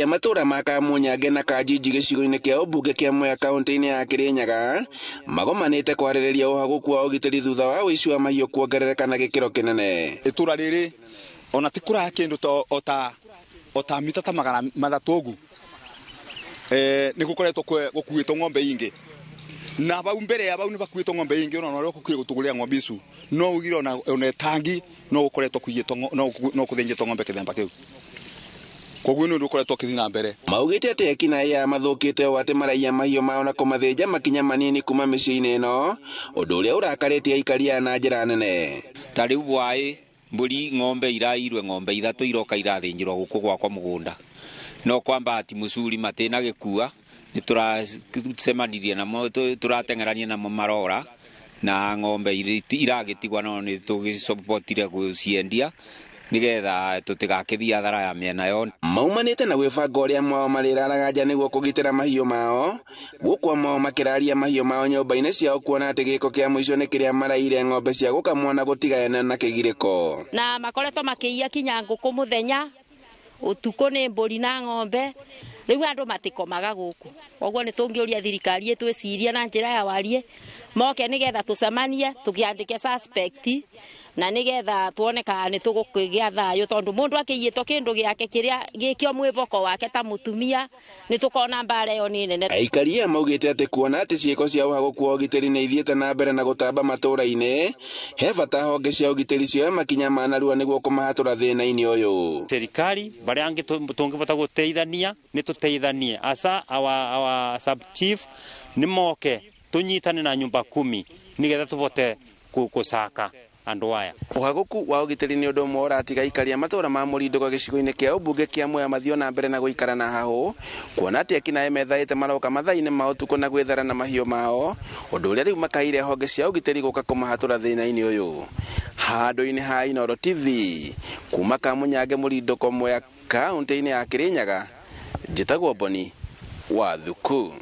Aikari a matũũra ma Kamunyange na Kanjinji gĩcigo-inĩ kĩa ũmbunge kĩa Mwea kaunti-inĩ ya Kirinyaga magomanĩte kwarĩrĩria ũhagũku wa ũgitĩri thutha wa ũici wa mahiũ kuongerereka na gĩkĩro kĩnene. Itũra rĩrĩ ona ti kũraya kĩndũ ta ota mita ta 300 ũguo, nĩ gũkoretwo gũkuĩtwo ng'ombe ingĩ na bau mbere ya bau nĩ bakuĩtwo ng'ombe ingĩ, ona ũrĩa gũkuĩrwo gũtũgũrĩra ng'ombe icu no ugire ona tangi no gũkoretwo kuiyĩtwo no kũthĩnjĩtwo ng'ombe kĩthemba kĩu. Koguo nĩ ũndũ ũkoretwo ũkĩthiĩ na mbere. Maugĩte atĩ ekinaĩ aya mathũkĩte ũũ atĩ maraiya mahiũ mao na kũmathĩnja makinya manini kuma mĩciĩ-inĩ ĩno, ũndũ ũrĩa ũrakarĩtie aikari aya na njĩra nene. Ta rĩu bwaĩ mbũri ng'ombe irairwe ng'ombe 3 iroka irathĩnjĩrwo gũkũ gwakwa mũgũnda, no kwa bahati mũcuri matĩna gĩkua nĩ tũracemanirie namo, tũrateng'erania namo marora na ng'ombe iragĩtigwa, no nĩ tũgĩcobotire gũciendia nĩgetha tũtigakĩthiĩ hathara ya mĩena yothe. Maumanĩte na gwĩbanga ũrĩa mwao marĩraraga nja nĩguo kũgitĩra mahiũ mao, gũkũ amwe ao makĩraria mahiũ mao nyũmba-inĩ ciao kuona atĩ gĩko kĩa mũico nĩ kĩrĩa maraire ng'ombe cia gũkamwo na gũtigayana na kĩgirĩko. Na makoretwo makĩiya kinya ngũkũ mũthenya, ũtukũ nĩ mbũri na ng'ombe, rĩu andũ matikomaga gũkũ. Koguo nĩ tũngĩũria thirikari ĩtwĩcirie na njĩra ya warie, moke nĩgetha tũcemanie tũkĩandĩke suspect na nĩgetha tuone kana nĩ tũgũkĩgĩa thayũ, tondũ mũndũ akĩiyĩtwo kĩndũ gĩake kĩrĩa gĩkĩo mwĩvoko wake ta mũtumia nĩ tũkona mbara ĩyo nĩ nene. Aikari aya maugĩte atĩ kuona atĩ ciĩko cia ũhagũku wa ũgitĩri nĩ ithiĩte na mbere na gũtamba matũũra-inĩ, he bata honge cia ũgitĩri cioe makinya ma narua nĩguo kũmahatũra thĩna-inĩ ũyũ. Serikali barĩa angĩ tũngĩbota gũteithania nĩ tũteithanie, asa our sub chief nĩ moke tũnyitane na nyumba 10 nĩgetha tũbote gũcaka andũ aya. Ũhagũku wa ũgitĩri nĩ ũndũ ũmwe ũratiga aikari a matũũra ma Mũrindũko gĩcigo-inĩ kĩa ũmbunge kĩa Mwea mathiĩ na mbere na gũikara na hahũ, kuona atĩ ekinaĩ methaĩte maroka mathaa-inĩ ma ũtukũ na gwĩthara na mahiũ mao, ũndũ ũrĩa rĩu makaire honge cia ũgitĩri gũka kũmahatũra thĩna-inĩ ũyũ. Handũ-inĩ ha Inooro TV, kuma Kamunyange Mũrindũko Mwea kaunti-inĩ ya Kirinyaga, njĩtagwo Boni wa Thuku.